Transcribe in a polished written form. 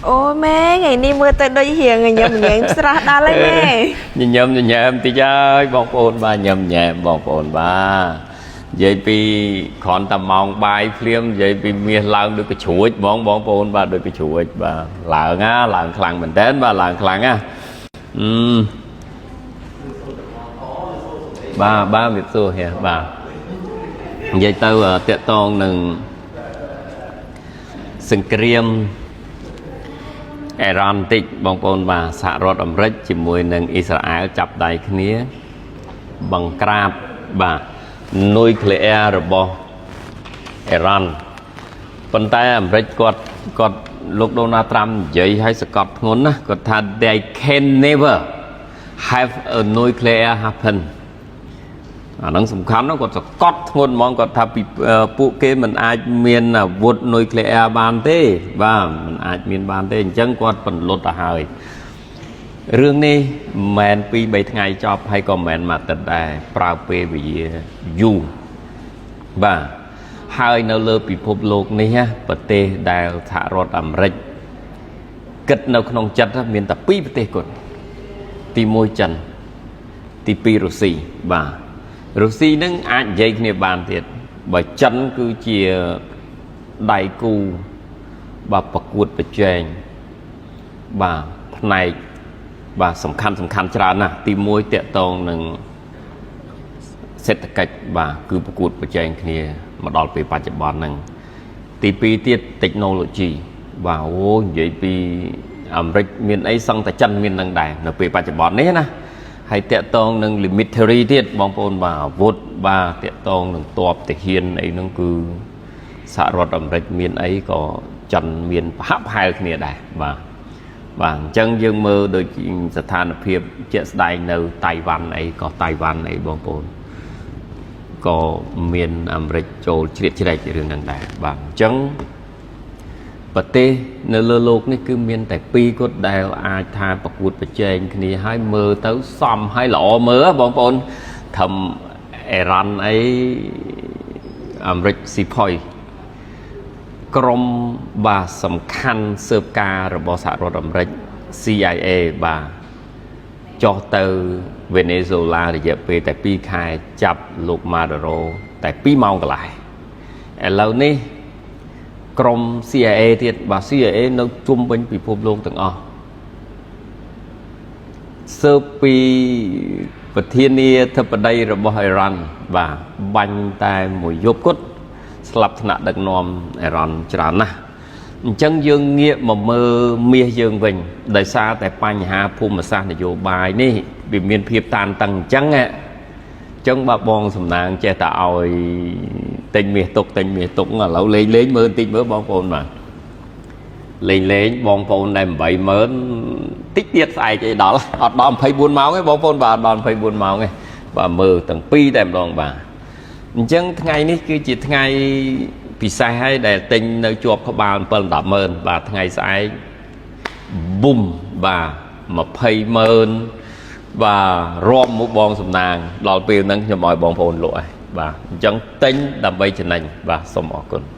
អូម៉ែថ្ងៃនេះមើលទៅដូចរៀងញឹមញែមស្រស់ដល់ហើយម៉ែ ញញឹមញញែមតិចហើយបងប្អូនបាទញឹមញែមបងប្អូនបាទនិយាយពីគ្រាន់តែម៉ោងបាយភ្លាមនិយាយពីមាសឡើងដូចកជ្រួចហ្មងបងប្អូនបាទដូចកជ្រួចបាទឡើងណាឡើងខ្លាំងមែនតើបាទឡើងខ្លាំងណាអឺបាទបាទវាសួរហេបាទនិយាយទៅតាក់តងនឹងសង្គ្រាមអេរ៉ង់តិចបងប្អូនបាទសហរដ្ឋអាមេរិកជាមួយនឹងអ៊ីស្រាអែលចាប់ដៃគ្នាបង្ក្រាបបាទនុយក្លេអ៊ែររបស់អេរ៉ង់ប៉ុន្តែអាមេរិកគាត់គាត់លោកដូណាល់ត្រាំនិយាយឲ្យសកត់ធ្ងន់ណាគាត់ថា they can never have a nuclear weapon អាហ្នឹងសំខាន់ណាស់គាត់សកត់ធ្ងន់ហ្មងគាត់ថាពីពួកគេមិនអាចមានអាវុធនុយក្លេអ៊ែរបានទេ បាទមិនអាចមានបានទេអញ្ចឹងគាត់បន្លត់ទៅហើយរឿងនេះមិនមែន2 3ថ្ងៃចប់ហើយក៏មិនមែនមួយអាទិត្យដែរប្រើពេលវេលាយូរបាទហើយនៅលើពិភពលោកនេះណាប្រទេសដែលសហរដ្ឋអាមេរិកគិតនៅក្នុងចិត្តមានតែពីរប្រទេសគត់ទី1ចិនទី2រុស្ស៊ីបាទរុស្ស៊ីនឹងអាចនិយាយគ្នាបានទៀតបើចិនគឺជាដៃគូបាទប្រកួតប្រជែងបាទផ្នែកបាទសំខាន់សំខាន់ច្រើនណាស់ទី1តាក់ទងនឹងសេដ្ឋកិច្ចបាទគឺប្រកួតប្រជែងគ្នាមកដល់ពេលបច្ចុប្បន្នហ្នឹងទី2ទៀត technology បាទអូនិយាយពីអាមេរិកមានអីសឹងតែចិនមាននឹងដែរនៅពេលបច្ចុប្បន្ននេះណាហើយតាក់ទងនឹង military ទៀតបងប្អូនបាទអាវុធបាទតាក់ទងនឹងតបទាហានអីហ្នឹងគឺសហរដ្ឋអាមេរិកមានអីក៏ចិនមានប្រហាក់ប្រហែលគ្នាដែរបាទបាទអញ្ចឹងយើងមើលដូចស្ថានភាពជាក់ស្ដែងនៅតៃវ៉ាន់អីក៏តៃវ៉ាន់អីបងប្អូនក៏មានអាមេរិកចូលជ្រៀតជ្រែករឿងហ្នឹងដែរបាទអញ្ចឹងប្រទេសនៅលើโลกនេះគឺមានតែពីរគត់ដែលអាចថាប្រកួតប្រជែងគ្នាហើយមើលទៅសមហើយល្អមើលបងប្អូនធំអេរ៉ាន់អីអាមេរិកស៊ីផុយក្រុមបាទសំខាន់ស៊ើបការរបស់សហរដ្ឋអាមេរិក CIA បាទចុះទៅវេណេស៊ុយឡារយៈពេលតែ2ខែចាប់លោកម៉ាដូរ៉ូតែ2ម៉ោងកន្លះឥឡូវនេះក្រុម CIA ទៀតបាទ CIA នៅជុំវិញពិភពលោកទាំងអស់ស៊ើបពីប្រធានាធិបតីរបស់អ៊ីរ៉ាន់បាទបាញ់តែមួយយប់គត់ស្លាប់ថ្នាក់ដឹកនាំអ៊ីរ៉ង់ច្រើនណាស់អញ្ចឹងយើងងាកមកមើលមាសយើងវិញដោយសារតែបញ្ហាភូមិសាស្ត្រនយោបាយនេះវាមានភាពតានតឹងអញ្ចឹងអញ្ចឹងបើបងសំណាងចេះតែឲ្យទិញមាសទុកទិញមាសទុកឥឡូវលេងលេងមើលបន្តិចមើលបងប្អូនបាទលេងលេងបងប្អូនដែល80000តិចទៀតស្អែកអីដល់អត់ដល់24ម៉ោងទេបងប្អូនបាទអត់ដល់24ម៉ោងទេបាទមើលទាំងពីរតែម្ដងបាទអញ្ចឹងថ្ងៃនេះគឺជាថ្ងៃពិសេសហើយដែលទិញនៅជាប់ក្បាល7 10ម៉ឺនបាទថ្ងៃស្អែកប៊ុំបាទ20ម៉ឺនបាទរាប់មកបងសំណាងដល់ពេលហ្នឹងខ្ញុំឲ្យបងប្អូនលក់ហើយបាទអញ្ចឹងទិញដើម្បីចំណេញបាទសូមអរគុណ។